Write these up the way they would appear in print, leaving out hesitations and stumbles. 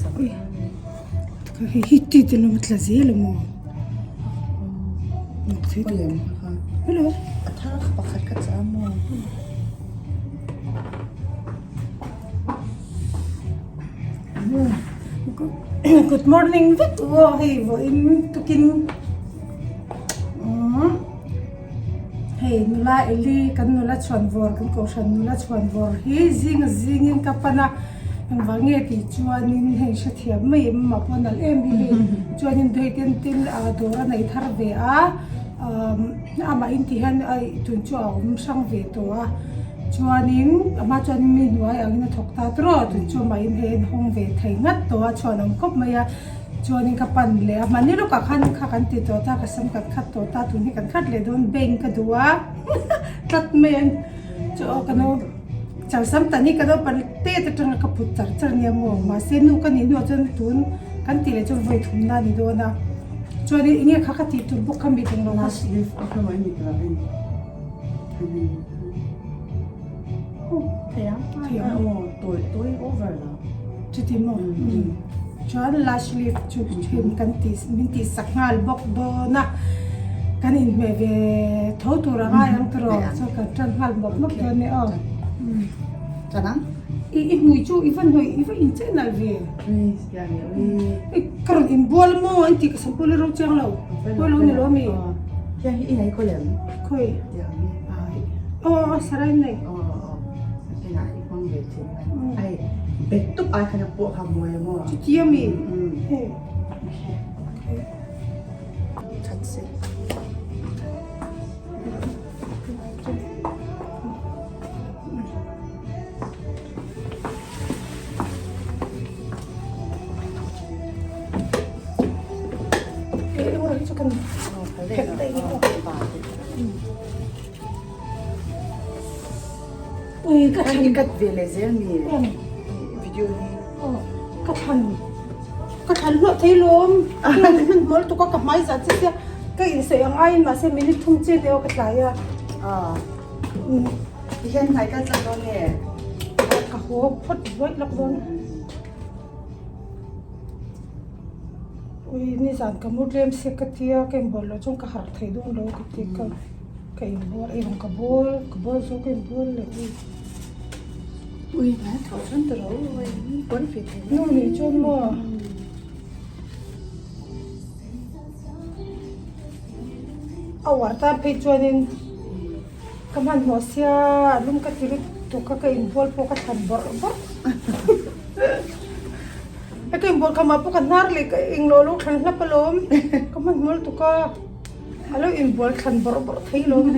Hei hi ti te lawm a tla zel a maw? Hello. A thar kha pakhat ka chah a maw? Good morning vek u aw hei vawiin tukin hei nula Eli kan nula chhuanvawr kan kohhran nula chhuanvawr hi zing zingin ka pan a engvang nge tih chuanin hei hrethiam mai em mah pawh a nalh em hi hei chuanin hei ten tin dawr a nei thar ve a amah in ti hian a tun chu a awm hrang ve tawh a. Chuanin a hma chuan mi hnuai angin a thawk ta tawh a, tun chu amah in hei a inhawng ve thei ngat tawh a, chhuan awm khawp mai a, chuanin ka pan leh a, mahni lawkah khan kha kan ti tawh ta, ka sam kan khat tawh ta, tun hi kan khat leh dawn bank ka duh a tlat mai a, chu aw ka no char sam tan hi ka naupang tet atanga ka put char char nia maw, mahse nu ka nih hnuah chuan tun kan tih leh chuan vawi thumna a ni dawn a, chuanin enge kha ka tih tur bawk kha mi eng lo Chuti maw? Chuan lash lift chu thin kan tih min tih sak nghal bawk dawn a, kan inhmeh ve tho tur a ngai ang tiraw chuan kan tan nghal mawp mawp dawn nia aw. I i hmui chu i va hnawih i va inchei nalh ve. Ka rawn inbual maw an tih ka sam pawh la ro chiang lo, pawi lo ni lo ami? Khawi? Aw aw sarai nei. Chuti ami? Hei. Ui ka thlan cut ve leh zel mi video hi ka thlan ka thlan hluah thei lawm hman hmawlh tuk a ka hmai zah che sia ka insawi ang aiin mahse minute thum chiah deuh a ka tlai a Tihian hnai kal chak dawn nge? Ka haw phawt buaih lawk dawn. Ui nizan ka mu tlem se ka tia ka inbual loh chuan ka harh thei dawn lo ka ti ka ka inbual ei ka bawl ka bawl zo ka inbual leh ui. Ui hnai tho chuan ta ro ui pawn fe thei. Nu nih chuan maw. A uar tan phei chuanin. Ka hmanhmawh sia lum ka ti lut tuk a ka inbual pawh ka thlan bawrh bawrh a ka inbual khamah pawh ka hnar leh ka englo lo thlan hlap alawm ka hmanhmawh lutuk a a lo inbual thlan bawrh bawrh thei alawm.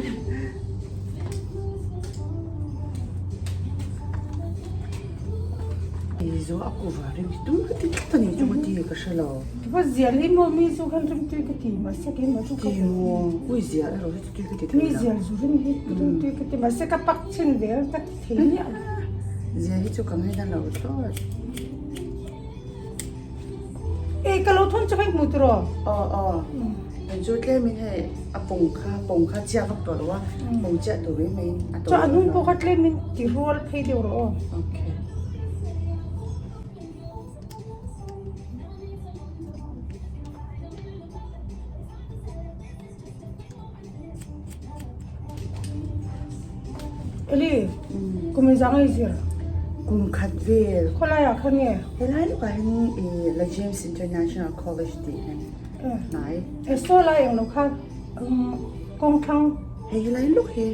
Eizaw a kuva rim hi tum ka ti tlat a ni chu ka ti ka hre lo. Tipa zial hi maw mi chu khan rim tui ka ti mahse keimah chu ka Ti maw ui zial erawh hi chu tui ka ti thei Mi zial zu rim hi rim tui ka ti mahse ka pak chhin ve a ka ti thei miah lo. Zial hi chu ka ngaina lo thlawt. Ei ka lo thawn chu hei hmu tiraw? Aw aw eng chu tlem in hei a pawng kha pawng kha chiah vak tawh lo a pawng chiah tur mai mai in a Chuan a hnung pawh kha tlem in ti rual phei deuh rawh aw. Okay. Eli, kum in zang ei zir? Kum khat vel. Khawlai ah khan nge? Helai lawkah hian i La James International College tih hian hnai. E saw lai eng lo khan kawng thlang. Hei helai lawk hi.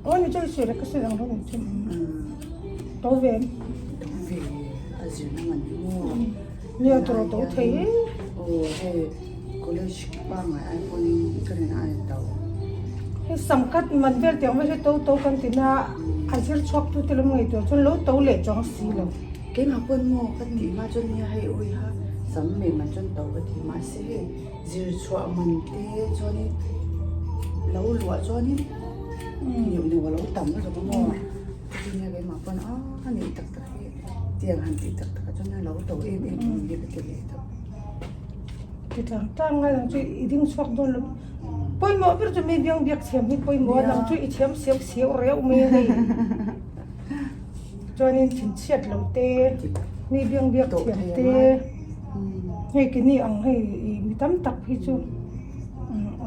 Aw ni chu i sawi leh ka sawi ang lo ni chu. To ve em? To ve a zirna man hi maw? Nia tawrh to thei e. Aw hei college pangngai ai pawhin ka rin a en to. Hei sangkhat man vel tih ang vel hi to to kan ti na a zir chhuak tu te lam ngaihtuah chuan lo to leh chuang si lo. Keimah pawn maw ka tih hma chuan nia hei ui ha sam mei man chuan to ka ti mahse hei zir chhuah man te chuanin lo luah chuanin neuh neuh a lo tam lutuk a maw. Chutia keimah pawn a nih tak tak hi tiang han tih tak takah chuan a lo to em em ang hi ka ti leh tawh. Ti tlang tlang ngai ang chu i ding chhuak dawn lo. Pawimawh ber chu mi biang biak thiam hi pawimawh a dang chu i thiam siau siau reuh mai a hei. Chuanin thinchhiat lo te. Mi biang biak thiam te hei keini ang hei ih mi tam tak hi chu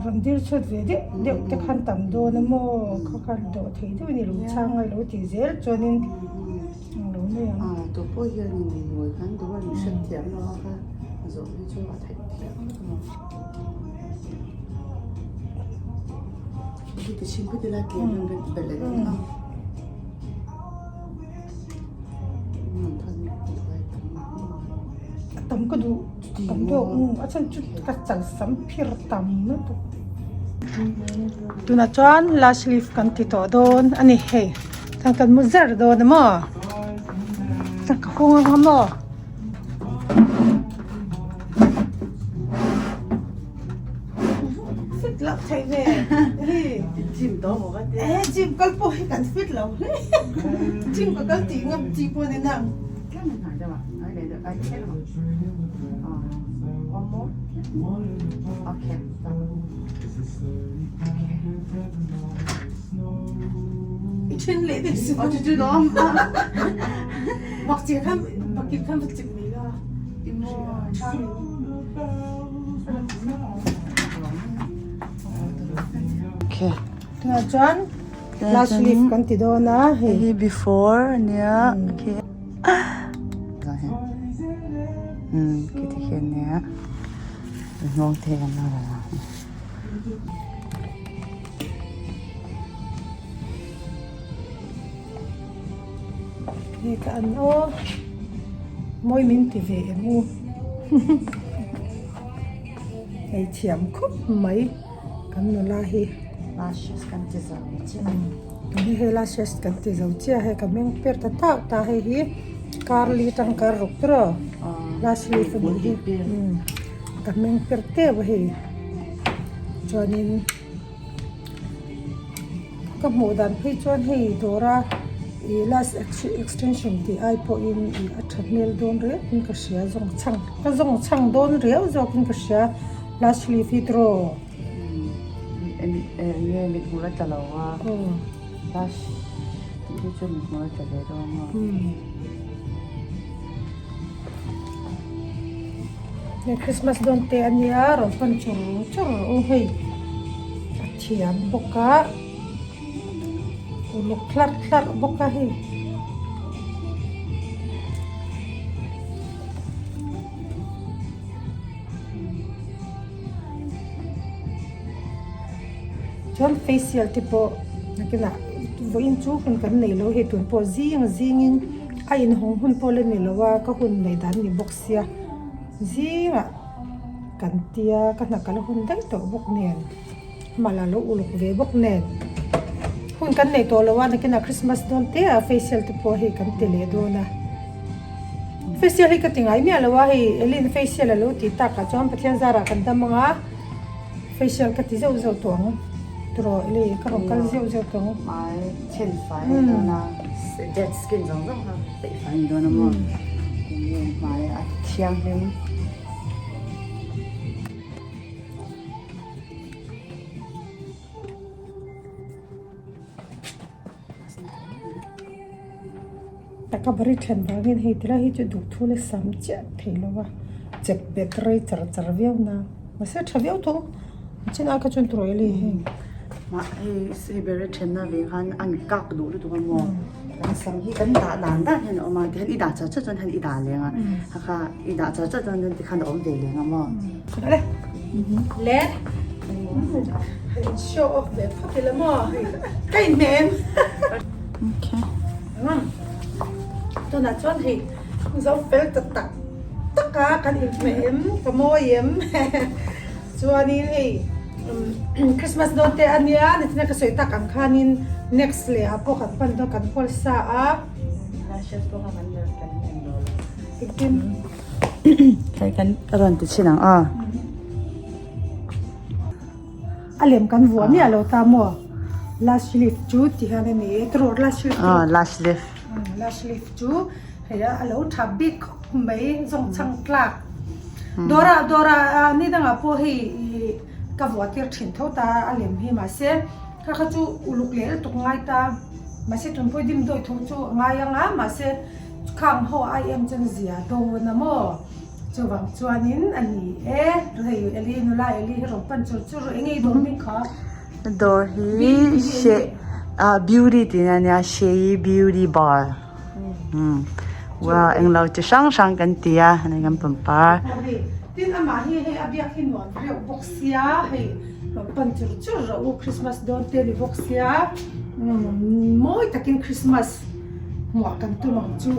rawn dil chhut ve deuh deuh te khan tam dawn a maw kha kha dawh thei deuh a ni lo chhang a lo tih zel chuanin ang lo mai ang. Ah tawh pawh hian in ngawi khan duh a ni hriat thiam lo a kha zawh hi chu a theih thiam vek a maw. Hei ti chhin phawt ila tlem in kan ti belh leh dawn a. A tam ka duh tam deuh a chhan chu ka chal sam phir tam lutuk. Tunah chuan last leaf kan ti tawh dawn a ni hei chuan kan mu zar dawn a maw chuan ka hawng ang a maw. Fit loh theih ve hi. Gym tawh maw ka tia. Eh gym kal pawh hi kan fit lo hle. Gym ka kal tih ngam chi pawh ni nang. Tlem in hnai deuh a, hnai leh deuh ai tlem a. Ah one more. Okay. I then leh deuh si. Oh chu chu lawm. Bak chi khan bakil khan va chik mai la. I maw. Okay. Tunah chuan last leaf kan ti dawn a hei. Hei before ania okay. Um khi ti khian nia nghawng thei an lo la. Hei ka an aw mawi min ti ve em u hei thiam khawp mai kan nula hi lashes kan ti zo chiah tuni hei lashes kan ti zo chiah hei ka meng per ta tauh ta hei hi curly tang kar ruk tur aw lash leaf a nih hi ka meng per teuh a hei chuanin. Ka hmuh dan phei chuan hei dawra ih last extension tih ai pawhin ih a tha hmel dawn riau in ka hria zawng chhang ka zawng chhang dawn riau zawk in ka hria last leaf hi draw. Enge mit hmul a tla lo a last tih hi chu mit hmul a tla ve dawn a. Hei Christmas dawn te a nia rawn pan chur chur u hei a thiam bawk a uluk hlarh hlarh bawk a hei. Chuan facial te pawh nakinah vawiin chu hun kan nei lo hei tun pawh zing zingin a inhawng hun pawh la ni lo a ka hun neih dan ni bawk sia zingah kan tia ka hna kal hun daih tawh bawk nen amah lah lo uluk ve bawk nen hun kan nei tawh lo a nakinah christmas dawn te ah facial te pawh hei kan ti leh dawn a facial hi ka ti ngai miah lo a hei Elin facial a lo tih takah chuan Pathian zarah kan dam ang a. Facial ka ti zeuh zeuh tawh ang tiraw lei ka rawn kal zeuh zeuh tawh ang. Hmai then fai a ni dawn a, dead skin zawng zawng kha peih fai a ni dawn a maw enge hmai a thianghlim. Taka bari then vangin hei tilai hi chu duhthu la sam chiah thei lo va chep bet rei char char viau na mahse tha viau tho a chin ai kha chuan turawi a lei heng. Mah hei hei bari thenna ve khan an kak duh lutuk a maw kan sam hi kan dah dan dan hian a awm a tikhan i dah char char chuan han i dah leng a hakha i dah char char chuan tikhan a awm ve leng a maw. Le le show off ve phawt ila maw hei ka inhmeh em. Okay. Tunah chuan hei zo fel ta tak tak a kan inhmeh em ka mawi em chuanin hei Christmas dawn te ania nichina ka sawi tak ang khanin next leh ah pawh kan pan dawn kan hual sa a. Engtin? Hei kan rawn ti chhin ang a. A lem kan vuah miah lo ta maw? Lash lift chu ti hian a ni e tiraw lash lift chu. Aw lash lift. Lash lift chu hei a lo tha bik khawp mai zawng chhang tlak. Dawrah dawrah ni dangah pawh hei ih ka vuah tir thin tho ta a lem hi mahse kha kha chu uluk leh lutuk ngai ta mahse tunpui dimdawi tho chu a ngai ang a mahse. Khang ho ai em chuan zia dawn a maw? Chuvang chuanin a ni e. Hei Eli nula Eli hi rawn pan chur chur rawh eng nge i dawr hming kha? Dawr hi she ah beauty tih na nia Shei beauty bar umm ua englo chi hrang hrang kan ti a hei kan pangpar. Tin amah hi hei a biak hi nuam reuh bawk sia hei rawn pan chur chur rawh u Christmas dawn te ni bawk sia umm mawi takin Christmas hmuah kan tum ang chu.